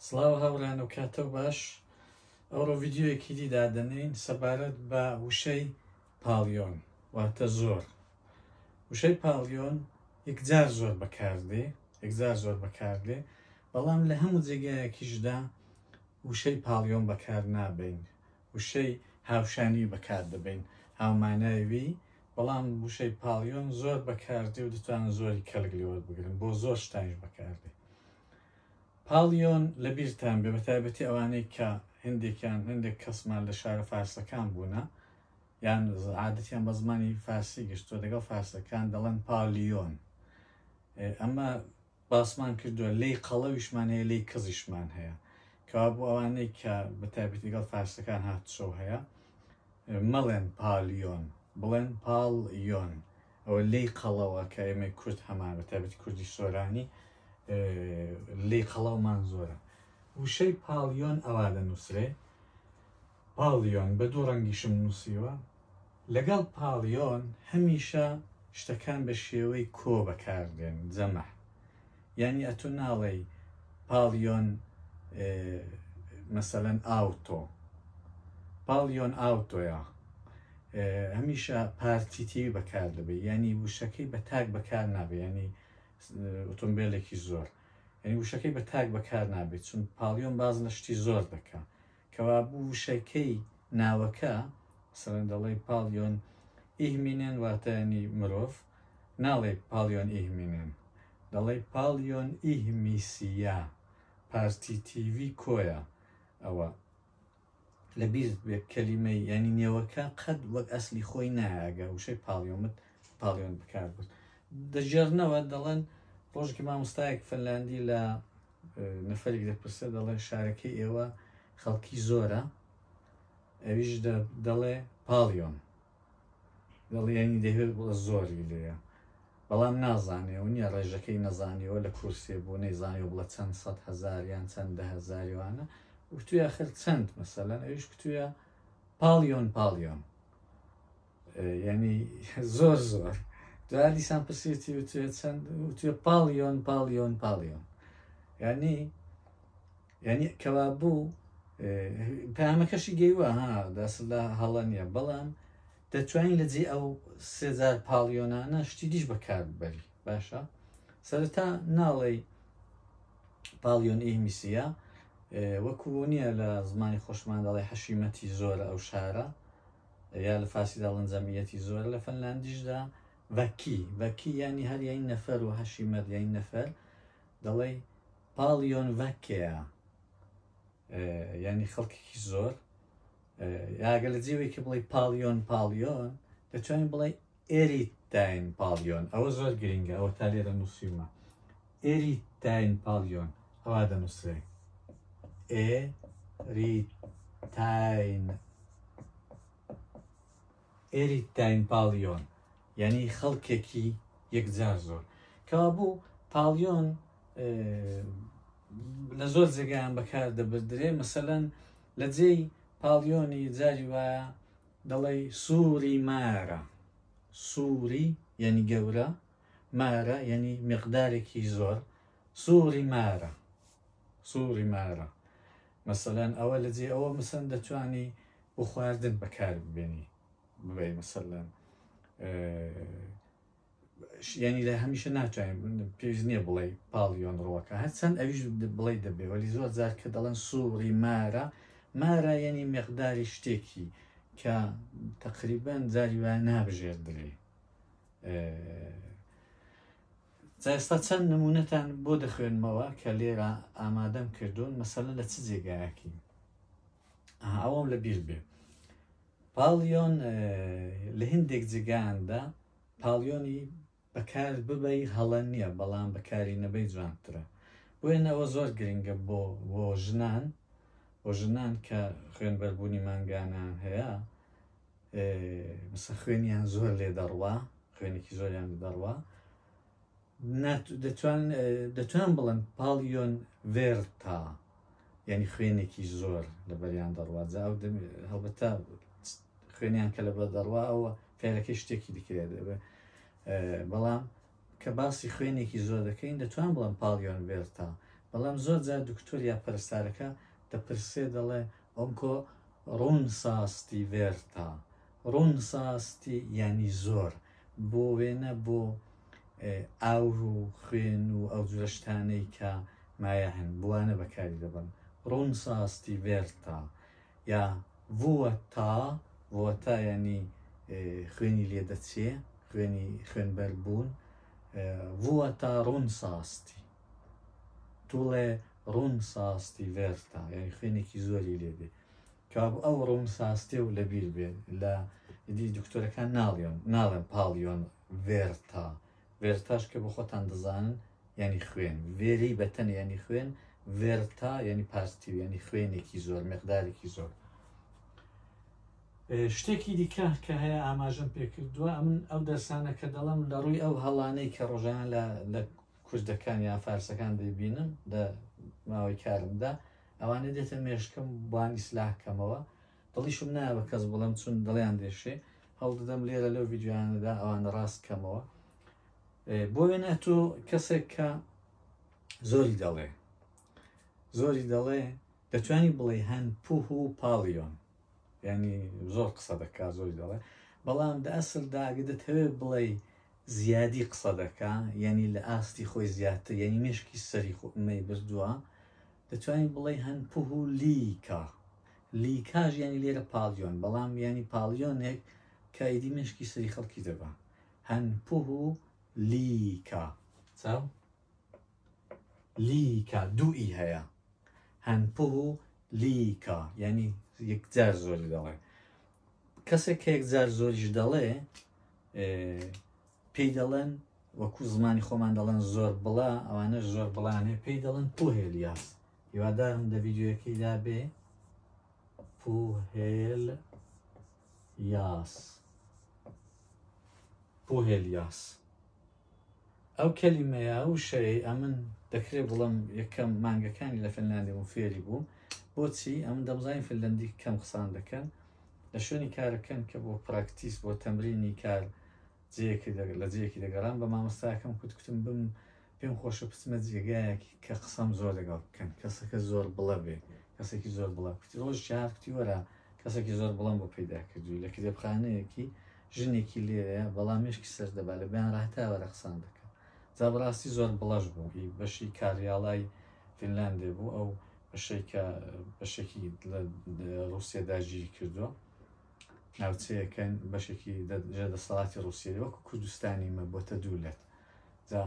سڵاو هاوڕێیان و کاتەو باش ئەوڕۆ ڤیدیۆیەکی دی دادەنێین سەبارەت بە وشەی پاڵیۆن واتە زۆر وشەی پاڵیۆن یەکجار زۆر بەکاردێ یەکجار زۆر بەکاردێ بەڵام لە هەموو جێگایەکیشدا وشەی پاڵیۆن بەکار نابین وشەی هاوشانی بەکار دەبین هاوماناوی بەڵام وشەی پاڵیۆن زۆر بەکاردێ و دەتوانن زۆری کەلک لێوەربگرن بۆ زۆر شتانیش بەکاردێ پاڵیۆن لە بیرتان بێ بەتایبەتی ئەوانەی کە هندێکیان هندێک کەسمان لە شارە فارسەکان بوونە یان عادەتیان بە زمانی فارسی گشتووە لەگەڵ فارسەکان دەڵێن پالیۆن ئەمە باسمان کردووە لی قەڵەویشمان هەیە لی کزیشمان هەیە کەوا بۆ ئەوانەی کە بەتایبەتی لەگەڵ فارسەکان هاتوچۆ هەیە مەڵێن پالیۆن بڵێن پاڵیۆن ئەوە لێی قەڵەوە کە ئێمەی کورد هەمان بە تایبەتی کوردی سۆرانی لێی قەڵەومان زۆرە. وشەی پاڵیۆن ئەوا دەنووسرێ پاڵیۆن بە دوو ڕەنگیشم نووسیوە. لەگەڵ پاڵیۆن هەمیشە شتەکان بە شێوەی کۆ بەکاردێن، جەمع. یانی ئەتۆ ناڵێی پاڵیۆن مەسەلەن ئاوتۆ. پاڵیۆن ئاوتۆیە. هەمیشە پارتیتیوی بەکار دەبێت یعنی وشەکەی بە تاک بەکار نابێت یعنی ئۆتۆمبیلێکی زۆر یعنی وشەکەی بە تاک بەکار نابێت چون پاڵیۆن باز لە شتی زۆر دەکا کەوا بوو وشەکەی ناوەکە سەرەن دەڵێ پاڵیۆن ئیهمینێن واتە ینی مرۆڤ ناڵێ پاڵیۆن ئیهمینێن دەڵێ پاڵیۆن ئیهمیسیا پارتی تیوی کۆیە ئەوە لە بیرت بێ کەلیمەی یانی نێوەکە قەت وەک ئەسلی خۆی نایە ئەگەر وشەی پاڵیۆمت پاڵیۆن بکار برد دەگێڕنەوە دەڵێن ڕۆژێکی مامۆستایەک فنلاندی لە نەفەرێک دەپرسێ دەڵێ شارەکەی ئێوە خەڵکی زۆرە ئەویش دەڵێ پاڵیۆن دەڵێ یانی دەیهەوێت بڵێ زۆری لێیە بەڵام نازانێ و نییە ڕێژەکەی نەزانیەوە لە کورسێ بوو نەیزانیەوە بڵێ چەند سەد هەزار یان چەند دە هەزاریوانە وتویە ئەخر چەند مەسەلەن ئەویش کوتویە پاڵیۆن پاڵیۆن یعنی زۆر زۆر دوای دیسان پرسیەتی وتویە چەند وتویە پاڵیۆن پاڵیۆن پاڵیۆن یعنی یعنی کەوابوو پەیامەکەشی گەیوە ها دەست لە هەڵە نییە بەڵام دەتوانین لە جێ ئەو سێجار پاڵیۆنانە شتی دیش بەکار ببەری باشە سەرەتا ناڵێی پاڵیۆن ئیهمیسیە وەکو نییە لە زمانی خۆشمان دەڵێ حەشیمەتی زۆرە ئەو شارە یا لە فارسی دەڵێن جەمعیەتی زۆرە لە فەنلاندیشدا ڤەکی ڤەکی ینی هەر یانی نەفەر و حەشیمەت یانی نەفەر دەڵێی پاڵیۆن ڤەکێە ینی خەڵکێکی زۆر یاگە لە جێوێکی بڵێ پاڵیۆن پاڵیۆن دەتوانین بڵێ ئێریتاین پاڵیۆن ئەوە زۆر گرنگە ئەوە تا لێرە نووسیومە ئێریتاین پاڵیۆن ئەوە دەنووسرێ ئێریتاین ئێریتاین پاڵیۆن یعنی خەڵکێکی یەکجار زۆر کەوابوو پاڵیۆن لە زۆر جێگایان بەکار دەبردرێ مەسەلەن لە جێی پاڵیۆنی جاری وایە دەڵێی سووری مارە سووری یعنی گەورە مارە یعنی مقدارێکی زۆر سووری مارە سووری مارە مەسەلەن ئەوە لە جێ ئەوە مەسەن دەتوانی بۆ خواردن بەکار ببێنی ببەی مەسەلەن یانی لە هەمیشە ناتوانین پێویست نییە بڵێ پاڵیۆن ڕووەکە هەرچەند ئەویش بڵێ دەبێ وەلی زۆر جار کە دەڵێن سووری مارە مارە یعنی مقداری شتێکی کە تقریبان جاری وایە نابژێردرێ ئێستا چەند نمونەتان بۆ دەخوێنمەوە کە لێرە ئامادەم کردوون مەسەلەن لە چ جێگایەکی ئەوەم لە بیر بێ پاڵیۆن لە هندێک جێگایاندا پاڵیۆنی بەکار ببەی هەڵە نییە بەڵام بەکاری نەبەی جوانترە بۆیە ئەوە زۆر گرنگە بۆ بۆ ژنان بۆ ژنان کە خوێنبەربوونی مانگانیان هەیە مسە خوێنیان زۆر لێ دەڕوا خوێنێکی زۆریان دەڕوا دەتوان دەتوان بڵێن پاڵیۆن ڤێرتا یعنی خوێنێکی زۆر لەبەریان دەڕوا جا ئەو هەڵبەتە خوێنیان کە لەبەر دەڕوا ئەوە فێرەکەی شتێکی دیکەیە دەبێ بەڵام کە باسی خوێنێکی زۆر دەکەین دەتوان بڵێن پاڵیۆن ڤێرتا. بەڵام زۆر جار دکتۆر یا پەرستارەکە دەپرسێ دەڵێ onko runsaasti verta runsaasti یانی زۆر بۆ وێنە بۆ ئاور و خوێن و ئەو جورە شتانەی کە مایە هەن بوانە بەکاری دەبەن runsaasti verta یا vuotaa vuotaa یانی خوێنی لێ دەچێ خوێنی خوێنبەر بوون vuotaa runsaasti tulee runsaasti verta یانی خوێنێکی زۆری لێ دێ کەوابوو ئەو runsaasti و لەبیر بێ لە ئیدی دکتۆرەکان ناڵێن ناڵێن paljon verta verta ش کە بۆ خۆتان دەزانن یانی خوێن veri بەتەنێ یانی خوێن verta یانی پاستیو یانی خوێنێکی زۆر مقدارێکی زۆر. شتێکی دیکە کە هەیە ئاماژەم پێکردووە ئەمن ئەو دەرسانە کە دەڵم لە ڕووی ئەو هەڵانەی کە ڕۆژانە لە لە کوردەکان یا فارسەکان دەیبینم لە ماوەی کارمدا ئەوانە دێتە مێشکم بۆیان ئیسلاح کەمەوە دڵیشم نایە بە کەس بڵێم چون دڵیان دێشێ هەوڵدەدەم لێرە لەو ڤیدیۆیانەدا ئەوانە ڕاست کەمەوە. بۆ وێنە تۆ کەسێک کە زۆری دەڵێ زۆری دەڵێ دەتوانی بڵێ hän puhuu paljon ینی زۆر قسە دەکا زۆری دەڵێ بەڵام دە ئەسلدا ئەگە دەتەوێت بڵێ زیادی قسە دەکا یعنی لە ئاستی خۆی زیاتر یعنی مێشکی سەری خۆی بردووە دەتوانی بڵێ hän puhuu liikaa liikaa ژ یعنی لێرە paljon بەڵام یعنی paljon ێک کە ئیدی مێشکی سەری خەڵکی دەبا hän puhuu liikaa چاو liikaa دوو ئی هەیە hän puhuu liikaa یعنی یەکجار زۆری دەڵێ کەسێک کە یەکجار زۆریش دەڵێ پێی دەڵێن وەکو زمانی خۆمان دەڵێن زۆر بڵا ئەوانەش زۆر بڵان هەیە پێی دەڵێن puhelias هیوادارم دە ڤیدیۆیەکەیدا بێ puhelias puhelias ئەو کەلیمەیە ئەو وشەیەی ئەمن دەکرێ بڵێم یەکەم مانگەکانی لە فنلاندی بووم فێری بووم بۆچی ئەمن دەمزانی فنلندی کەم قسان دەکەن لە شوێنی کارەکەن کە بۆ practice بۆ تەمرینی کار جێیەکی لە جێیەکی دەگەڕام بە مامۆستاکەم کوت کوتم بم پێم خۆشە بچمە جێگایەکی کە قسەم زۆر لەگەڵ بکەن کەسەکە زۆر بڵە بێ کەسێکی زۆر بڵە کوتی ڕۆژ هات کوتی وەرە کەسێکی زۆر بڵەم بۆ پەیدا کردووی لە کتێبخانەیەکی ژنێکی لێرەیە بەڵام مێشکی سەر دەبا لە بەیان ڕاهتا وەرە قسان دەکا جا بەڕاستی زۆر بڵەش بوو هی بەشی کاریاڵای فینلاندێ بوو ئەو بەشەی کە بەشێکی لە ڕووسیا داگیری کردووە ناوچەیەکەن بەشێکی ژێر دەسەڵاتی ڕووسیە وەکو کوردستانی مە بۆتە دوو لەت جا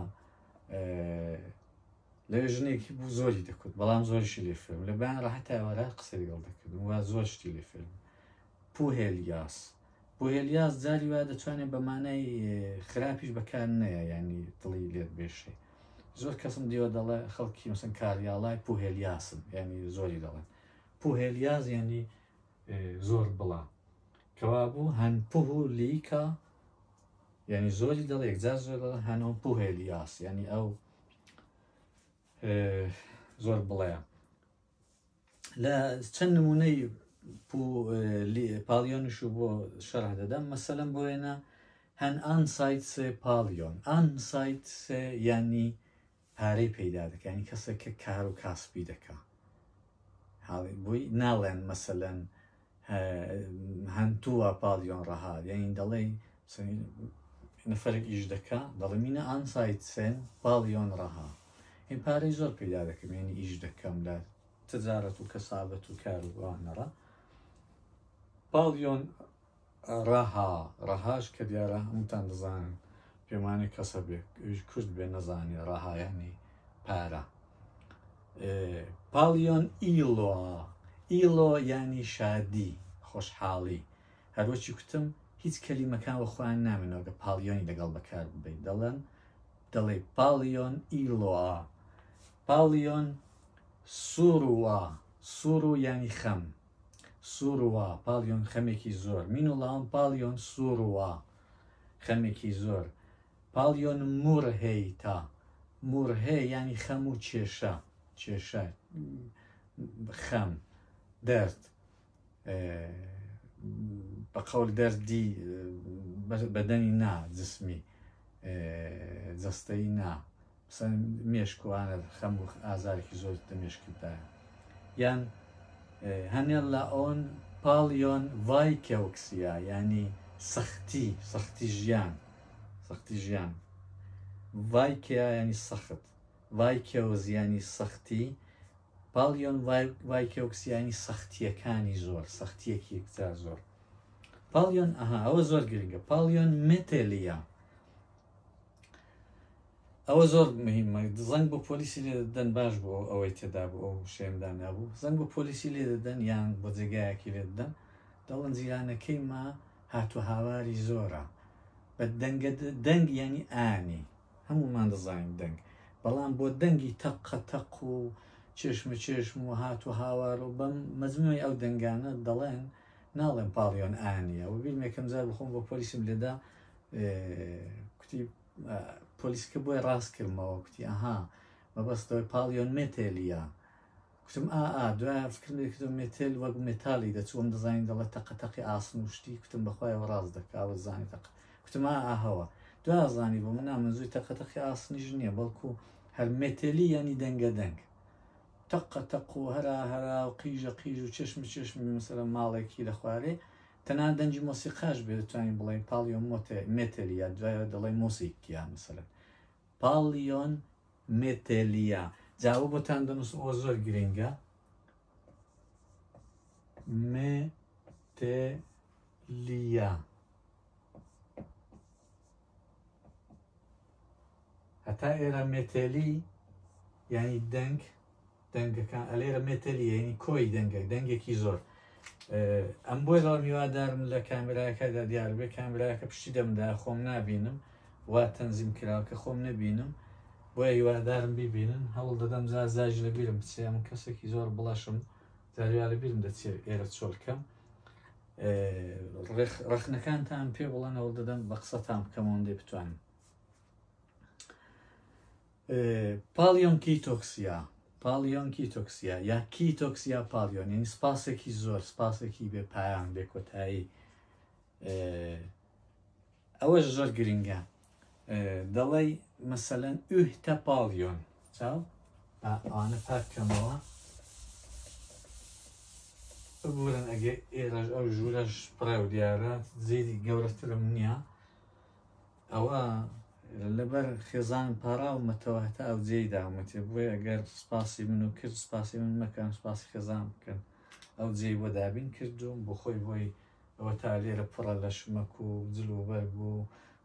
لەوێ ژنێکی بوو زۆری دەکوت بەڵام زۆریشی لێ فێرم لە بەیان ڕەحەت ئێوارە قسەی لەگەڵ دەکردم و زۆر شتی لێ فێرم puhelias puhelias جاری وایە دەتوانێت بە مانای خراپیش بەکار نەیە ینی دڵی لێت بێشێ زۆر کەسم دیوە دەڵێ خەڵکی مەسەن کاریاڵای puhelias ن ینی زۆری دەڵێن puhelias ینی زۆر بڵا کەوابوو hän puhuu liikaa ینی زۆری دەڵێ یەکجار زۆر دەڵێ hän on puhelias ینی ئەو زۆر بڵێ لە چەند نمونەی paljon یش و بۆ شەرح دەدەم مەسەلەن بۆ وێنە hän ansaitsee paljon ansaitsee یانی پارەی پەیدا دەکا یانی کەسێک کە کار و کاسبی دەکا حاڵی بۆی ناڵێن مەسەلەن hän tuo paljon rahaa یانی دەڵێ نەفەرێک ئیش دەکا دەڵێ minä ansaitsen paljon rahaa این پارەی زۆر پەیدا دەکەم یانی ئیش دەکەم لە تجارەت و کەسابەت و کار و ئەوانەڕا paljon rahaa rahaa ش کە دیارە هەمووتان دەزانن پێمانێ کەسە بێ ئەویش کورد بێ نەزانێ rahaa یانی پارە paljon iloa ilo یانی شادی خۆشحاڵی هەروەکی کوتم هیچ کەلیمەکان وە خۆیان نامێنەوە گە paljon ی لەگەڵ بەکار ببەی دەڵێن دەڵێ paljon iloa paljon surua suru یانی خەم surua paljon خەمێکی زۆر minulla on paljon surua خەمێکی زۆر paljon murheita murhe یانی خەم و کێشە کێشە خەم دەرد بە قەول دەردی بەدەنی نا جسمی جەستەیی نا. مێشک وانە خەم و ئازارێکی زۆر لە مێشکتدایە. یان hänellä on paljon vaikeuksia یانی سەختی، سەختی ژیان، سەختی ژیان. vaikea یانی سەخت، vaikeus یانی سەختی، paljon vaikeuksia یانی سەختییەکانی زۆر، سەختییەکی یەکجار زۆر. paljon ئەها ئەوە زۆر گرنگە، paljon meteliä. ئەوە زۆر مهمە، زەنگ بۆ پۆلیسی لێ دەدەن، باش بوو ئەوەی تێدا بوو، ئەو وشەیەم دانابوو. زەنگ بۆ پۆلیسی لێ دەدەن یان بۆ جێگایەکی لێ دەدەن، دەڵێن جیرانەکەی ما هاتوو هاواری زۆرە بە دەنگە دەنگ یانی ääni، هەمومان دەزانین دەنگ، بەڵام بۆ دەنگی تەقە تەق و چێشمە چێشم و هاتوو هاوار و بەم مەجموعی ئەو دەنگانە دەڵێن، ناڵێن paljon ääniä. و بیرم یەکەم جار بخۆم بۆ پۆلیسم لێدا، کوتی پۆلیسکە بۆی ڕاست کردمەوە، کوتی ئەها مەبەستەوەی paljon meteliä. کوتم ئا ئا، دوای فکرم لێ کردم metal وەک مێتالی دەچووم، دەزانین دەڵێ تەقە تەقی ئاسن و شتی، کوتم بەخوایەوە ڕاست دەکا و زانی تەق، کوتم ئا ئا هەوە. دوای زانی بۆ من نامەزووی تەقە تەقی ئاسنیش نییە، بەڵکو هەر meteli یانی دەنگە دەنگ، تەقە تەق و هەرا هەرا و قیژە قیژ و چێشمە چێشمی مەسەلەن ماڵێکی لە خوارێ، تەنها دەنگی مۆسیقاش بێ دەتوانین بڵێین paljon meteliä، دوایەوە دەڵێ musiikkia مەسەلەن paljon meteliä. جا ئەوە بۆتان دەنووسم، ئەوە زۆر گرنگە. meteliä هەتا ئێرە meteli یعنی دەنگ، دەنگەکان ئەلێرە meteli یعنی کۆی دەنگە، دەنگێکی زۆر. ئەم بۆی دەڵێم هیوادارم لە کامێرایەکەدا دیار بێ، کامێرایەکە پشتی دەمدا خۆم نابینم، وا تەنزیم کراوە کە خۆم نەبینم، بۆیە هیوادارم بیبینن. هەوڵ دەدەم زار زاژ لە بیرم بچێ، من کەسێکی زۆر بڵەشم، جاریا لە بیرم دەچێت ئێرە چۆلکەم. ڕەخنەکانتان پێ بڵێن، هەوڵ دەدەم بە قسەتان بکەم ئەوەندەی بتوانم. paljon kiitoksia، paljon kiitoksia یا kiitoksia paljon، یعنی سپاسێکی زۆر، سپاسێکی بێ پایان، بێ کۆتایی. ئەوەش زۆر گرنگە. دەڵێی مەسەلەن yhtä paljon، چاو با ئەوانە پاک کەمەوە، ببورن ئەگەر ئێرەش ئەو ژوورەش پڕێو دیارە، زیدی گەورەترم نییە، ئەوە لەبەر خێزان پاراومەتەوە هەتا ئەو جێی داومەتێ، بۆیە ئەگەر سپاسی من و کرد سپاسی من مەکەن، سپاسی خێزان بکەن، ئەو جێی بۆ دابین کردوم، بۆ خۆی بۆی ئەوە تا لێرە پڕە لە شمەک و جل و بەرگ و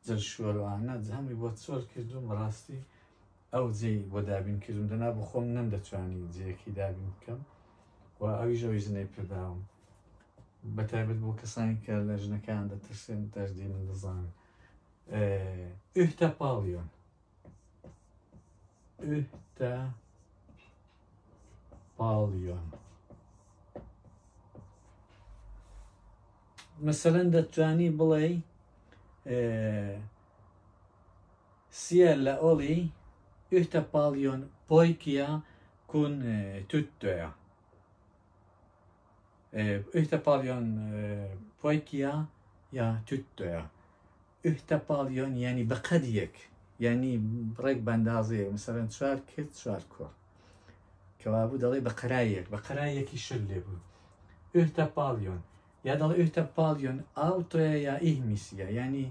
جل شۆروانە، هەمووی بۆ چۆل کردوم، بەڕاستی ئەو جێی بۆ دابین کردوم، دەنا بۆ خۆم نەمدەتوانی جێیەکی دابین بکەم و ئەویش ئەوی ژنەی پێداوم، بە تایبەت بۆ کەسانی کە لە ژنەکان دەترسێن دەردی من دەزانن. yhtä paljon، yhtä paljon. مەسەلەن دەتوانی بڵێی siellä oli yhtä paljon poikia kuin tyttöjä. Yhtä paljon poikia ja tyttöjä. Yhtä paljon یعنی بە قەد یەک، یعنی ڕێک بەندازەیە، مەسەلەن چوار کرد چوار کوڕ، کەوابوو دەڵێ بە قەرایەک، بە قەرایەکی شل لێ بوو. Yhtä paljon یا دەڵێ yhtä paljon autoja ja ihmisiä، یعنی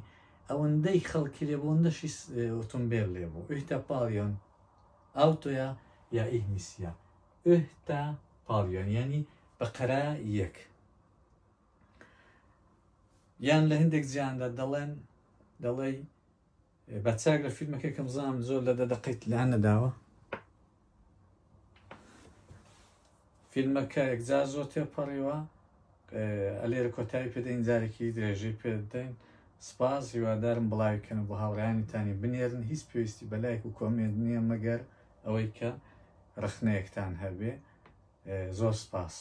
ئەوەندەی خەڵکی لێ بوو ئەوەندەشی ئۆتۆمبێل لێ بوو. Yhtä paljon autoja ja ihmisiä. Yhtä paljon یعنی بە قەرایەک. یان لە هەندێک جیاندا دەڵێن، دەڵێی بە چاک لە فیلمەکە کەم زانم زۆر لە دە دەقەی لان نەداوە، فیلمەکە یەکجار زۆر تێپەڕیوە، ئەلێرە کۆتایی پێدەین، جارێکی درێژەی پێدەین. سپاس، هیوادارم بڵاوی کەن بۆ هاوڕێیانتانی بنێرن. هیچ پێویستی بە لایک و کۆمێنت نییە مەگەر ئەوەی کە ڕەخنەیەکتان هەبێ. زۆر سپاس.